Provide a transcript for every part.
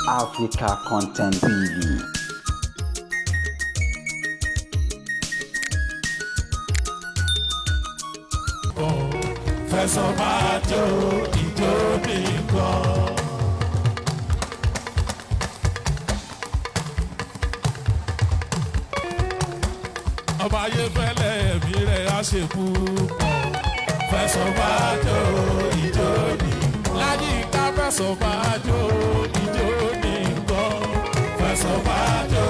Africa Content TV. Fẹsọ̀ máa jó ìjó nìkan. Ọba ayé fẹ́lẹ́ ẹ̀mí rẹ̀ á ṣe púpọ̀. Fẹsọ̀ máa jó ìjó nìkan. Láyìíká fẹsọ̀ máa jó ìjó nìkan. Fẹsọ̀ máa jó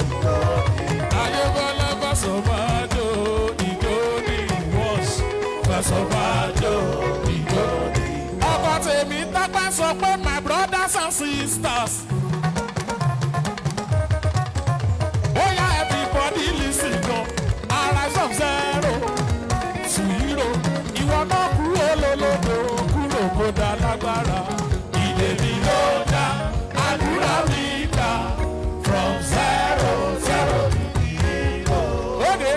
ìjó nìkan. Ayé fẹ́lẹ́ fẹsọ̀ máa jó ìjó nìkan. Fẹsọ̀ máa jó ìjó nìkan. Ọkọ tèmi tápá sọ pé my brothers and sisters. Oya everybody listen gan. Arise from zero to hero. Ìwọ náà kúrò lólobó, kúrò kó dá lágbára. Ìdè mi ló dá, àdúrà mi gbà. From zero zero to hero. Òde,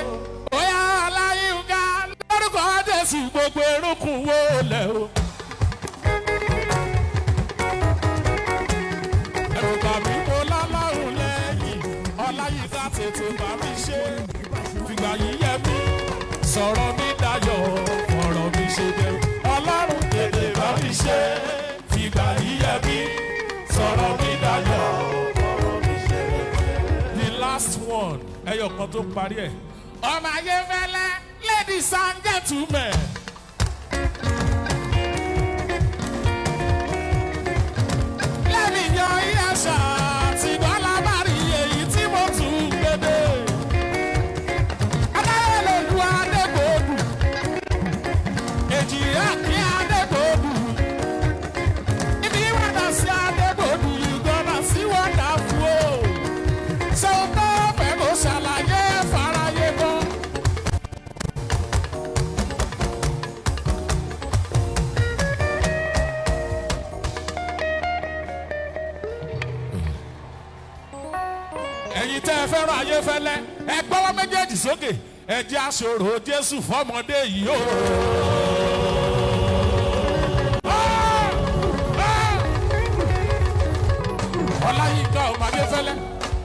oya Ọláyínká lórúkọ Jésù gbogbo erékùn wo lẹ̀ o. Ẹ̀rù bà mí mo lọ́lọ́run lẹ́yìn, Ọláyínká tètè bá mi ṣe. Fìgbà yìí yẹ mí, sọ̀rọ̀ mi dayọ̀, ọ̀rọ̀ mi ṣe dẹ̀. Ọlọ́run tètè bá mi ṣe. Fìgbà yìí yẹ mí, sọ̀rọ̀ mi dayọ̀, ọ̀rọ̀ mi ṣe dẹ̀. The last one, ẹyọ kan tó parí ẹ̀. Ọmọ ayé fẹ́lẹ́, ladies and gentlemen. Lẹ́mi yan ìyàṣà àti bọ́lá bá rí èyí tí mo tún gbédè. Adáyẹ̀lòlú Adégbòdù. Èjì Àkí Adégbòdù. Ibi wàdà sí Adégbòdù, you gonna see wonderful o. Ṣé o tó fẹ́ kó ṣàlàyé fáráyé gbọ́? Ẹ̀yin tẹ́ ẹ fẹ́ràn ayé fẹ́lẹ́, ẹ gbọ́wọ́ méjèèjì sókè, ẹ jẹ́ aṣòro Jésù fọ́mọdé yìí o. Ọláyínká ọmọ Ayéfẹ́lẹ́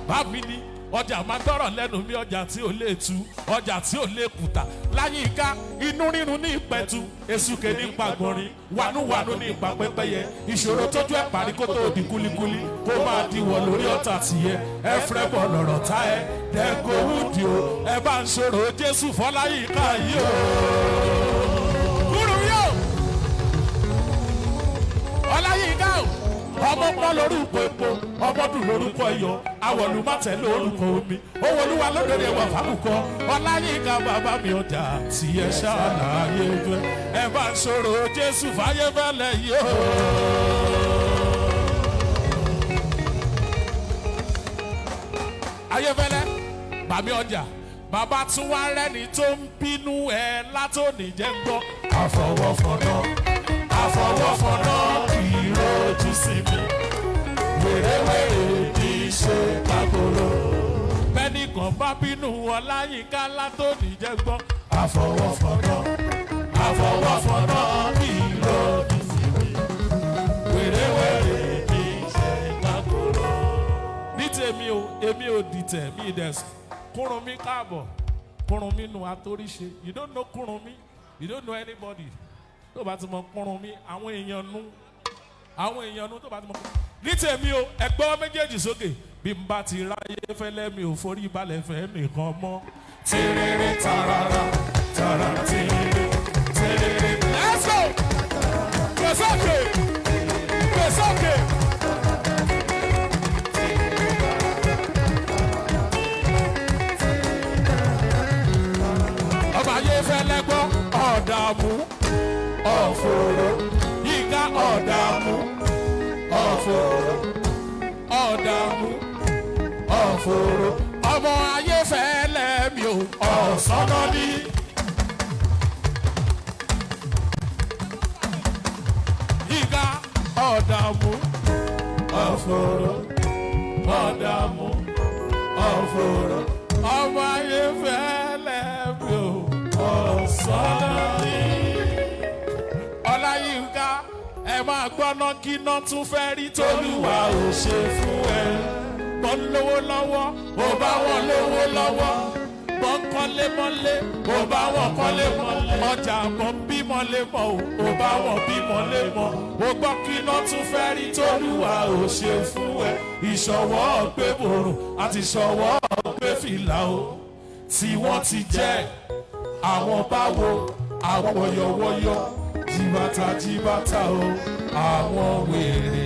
bá mi ní ọjà máa tọrọ lẹ́nu mi, ọjà tí ò lè tu, ọjà tí ò lè kùtà. Láyínká, inú rírun ní ìpẹ̀tù, èsùkè ní pàgbọ́nrín, wánúwánú ní ìpa pẹ́pẹ́yẹ. Ìṣòro tójú ẹ̀ parí kó tó di kúlíkúlí, kó máa diwọ̀ lórí ọ̀tá tìyẹ. Ẹ fẹ́ bọ̀ lọ̀rọ̀ tá ẹ dẹ́gbẹ́ wúdi o. Ẹ bá ń ṣòro Jésù fọláyínká yìí o. Kúrú yóò Ọláyínká o, ọmọ pọ́n lórúkọ epo, ọmọ dùn lórúkọ iyọ̀, awọ̀lùmọ̀tẹ̀ lórúkọ omi, owó olúwa lódòdó ẹwà fábùkọ. Ọláyínká bàbá mi, ọjà tí ẹ ṣàlàyé ojú ẹ, ẹ bá ń sọ̀rọ̀ Jésù fáyé fẹ́lẹ̀ yìí o. Ayéfẹ́lẹ́ bàmí ọjà, bàbá tún wá rẹ́ni tó ń bínú ẹ látòní jẹ́ ń gbọ́. Àfọwọ́fọ̀nà, àfọwọ́fọ̀nà kì í rojú sí mi, wèrèwèrè kì í ṣe kákòrò. Bẹ́ẹ̀ni kan bá bínú Ọláyínká látòní jẹ́ gbọ́. Àfọwọ́fọ̀nà, àfọwọ́fọ̀nà kì í rojú sí mi, wèrèwèrè kì í ṣe kákòrò. Ní tèmi o, èmi ò dìtẹ̀ mi dẹ̀ Kúrúnmí káàbọ̀. Kúrúnmí nu àtòríṣe. You don't know Kúrúnmí, you don't know anybody. Tó bá ti mọ Kúrúnmí, àwọn èèyàn nu, àwọn èèyàn nu tó bá ti mọ. Ní tèmi o, ẹ gbọ́ méjèèjì sókè. Bí n bá ti ráyé fẹ́lẹ́, mi ò forí balẹ̀ fẹ́ nìkan mọ́. Tìrìrì tarara tarara tìrìrì tìrìrì. Let's go! Gbèsòkè! Gbèsòkè! Ọba ayé fẹ́lẹ́ gbọ́ ọ̀dààmú ọ̀fọ̀rọ̀ yíká, ọ̀dààmú ọ̀fọ̀rọ̀, ọ̀dààmú ọ̀fọ̀rọ̀. Ọmọ ayé fẹ́lẹ́ mi ò ọ̀sánná ní. Yíká, ọ̀dààmú ọ̀fọ̀rọ̀, ọ̀dààmú ọ̀fọ̀rọ̀. Ọmọ ayé fẹ́lẹ́ mi ò ọ̀sánná ní. Ọláyínká. Ẹ máa gbọ́ná kíná tún fẹ́ rí tólúwa ò ṣe fún ẹ. Bọ́n lówó lọ́wọ́, ó bá wọn lówó lọ́wọ́. Bọ́n kọ́lé mọ́lé, ó bá wọn kọ́lé mọ́lé. Ọjà bọ́n bímọ lé mọ́ o, ó bá wọn bímọ lé mọ́. Ó gbọ́ kíná tún fẹ́ rí tólúwa ò ṣe fún ẹ. Ìṣọwọ́ gbé bòrò àti ìṣọwọ́ gbé fìlà o. Tí wọ́n ti jẹ́ àwọn báwo, àwọn wọ̀yọ̀wọ̀yọ̀, jìbàtà jìbàtà o, àwọn wèrè,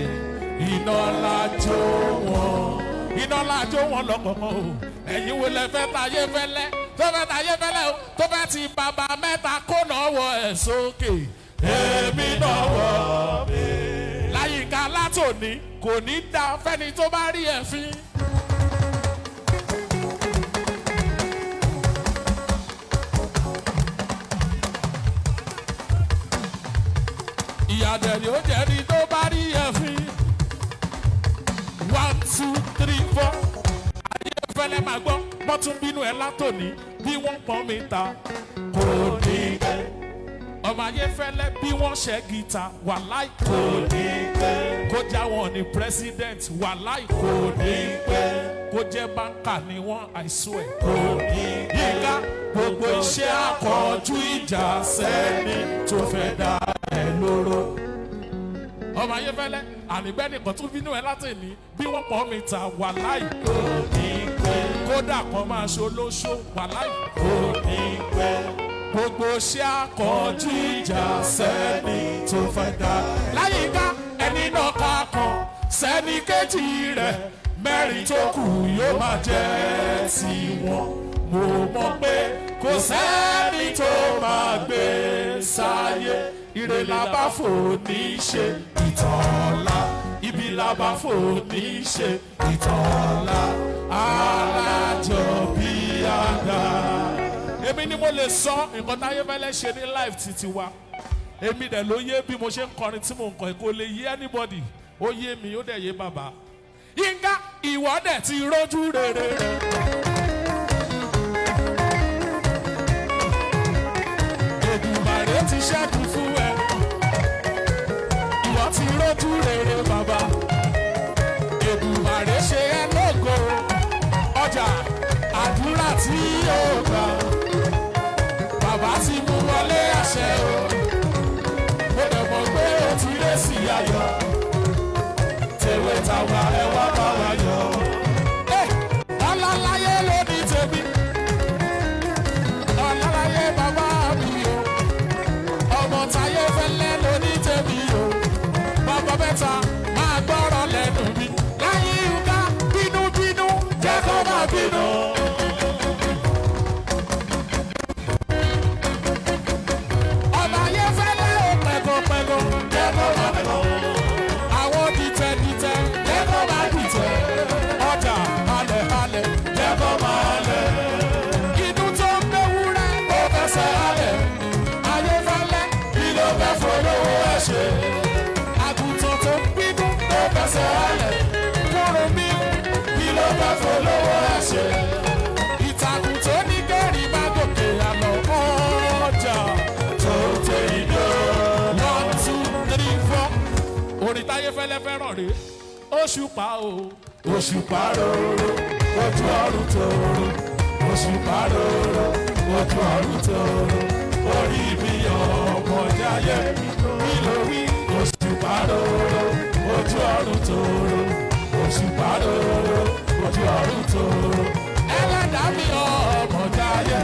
iná lájò wọn, iná lájò wọn lọ́kọ̀ọ̀kan o. Ẹ̀yin wo lẹ fẹ́ tayé fẹ́lẹ́ tó fẹ́ tayé fẹ́lẹ́ o, tó fẹ́ ti bàbá mẹ́ta kó náwó ẹ̀ sókè? Èmi náwó mi. Láyìíká látòní kò ní dá fẹ́ni tó bá rí ẹ̀ fín. Ìyàdẹ̀ ni ó jẹ́ni tó bá rí ẹ̀fín. One, two, three, four. Ayé fẹ́lẹ́ máa gbọ́, wọ́n tún bínú ẹ látòní bí wọ́n pọ́n mi ta. Kò ní pẹ́. Ọmọ ayé fẹ́lẹ́ bí wọ́n ṣẹ́ gìtà, wàláì kò ní pẹ́. Kó já wọn ní president, wàláì kò ní pẹ́. Kó jẹ́ báńkà ni wọ́n, I swear kò ní pẹ́. Yínká, gbogbo iṣẹ́ akọjú ìjà sẹ́ni tó fẹ́ dá ẹ lóró. Ọmọ ayéfẹ́lẹ́ ànígbẹ́nìkan tún bínú ẹ látẹ̀ní bí wọ́n pọ̀ mi ta, wàláì kò ní pẹ́. Kódà kan máa ṣolóṣó, wàláì kò ní pẹ́. Gbogbo iṣẹ́ akọjú ìjà sẹ́ni tó fẹ́ dá. Láyìíká ẹni náà ká kan sẹ́ni kejì rẹ̀, mẹ́rin tó kù yóò máa jẹ́ tiwọn. Mo mọ̀ pé kò sẹ́ni tó máa gbé sáyé. Ire la bá fò ní ṣe ìtàn ọ̀la. Ibi la bá fò ní ṣe ìtàn ọ̀la. Alájọ bí àgbà. Èmi ni mo lè sọ nǹkan táyé fẹ́lẹ́ ṣe ní life títí wa. Èmi dẹ̀ ló yé bí mo ṣe ń kọrin tí mo ń kọ, kò lè yé anybody. Ó yé mi, ó dẹ̀ yé bàbá. Yínká, ìwọ dẹ̀ ti rójú rere rẹ̀. Èdùmàrè ti ṣẹ́gun fún ẹ. Ìwọ ti rójú rere bàbá. Èdùmàrè ṣe ẹ́ lógo. Ọjà àdúrà tí yóò gbà. Bàbá ti mú wọlé àṣẹ o. Mo dẹ̀ mọ̀ pé o ti ré sí ayọ̀. Tèwe tàwa, ẹ wá bá wa yọ̀. Ọlọ́láyé ló ní tèmi. Ọlọ́láyé bàbá mi o. Ọmọ táyé fẹ́lẹ́ ló ní tèmi o. Bàbá bẹ́ta máa gbọ́rọ̀ lẹ́nu mi. Láyé ìka bínúbínú jẹ́ kó máa bínú. Ọmọ ayé fẹ́lẹ́ ò pẹ̀gọ̀pẹ̀gọ̀ jẹ́ kó máa pẹ̀gọ̀. Àwọn dìtẹ̀dìtẹ̀ jẹ́ kó máa dìtẹ̀. Ọjà halẹ̀ halẹ̀ jẹ́ kó máa halẹ̀. Inú tó ń gbéwúrẹ́ ó fẹsẹ̀ halẹ̀. Ayé fẹ́lẹ́ kí ló fẹ́ fọlọ́wọ́ ẹ̀ ṣe? Àgùntàn tó ń bínú ó fẹsẹ̀ halẹ̀. Kúrò mí kí ló fẹ́ fọlọ́wọ́ ẹ̀ ṣe? Ìtàkùn tó ní kẹ́rì bá gòkè àlọ́ ọjà tó tẹ ìdó. One, two, three, four. Orin táyé fẹ́lẹ́ fẹ́ràn rèé. Òṣùpá o. Òṣùpá rorò, ojú ọ̀run tòrò. Òṣùpá rorò, ojú ọ̀run tòrò. Orí mi ọmọ jáyé kí ló wí? Òṣùpá rorò, ojú ọ̀run tòrò. Òṣùpá rorò, ojú ọ̀run tòrò. Ẹlẹ́dàá mi ọmọ jáyé.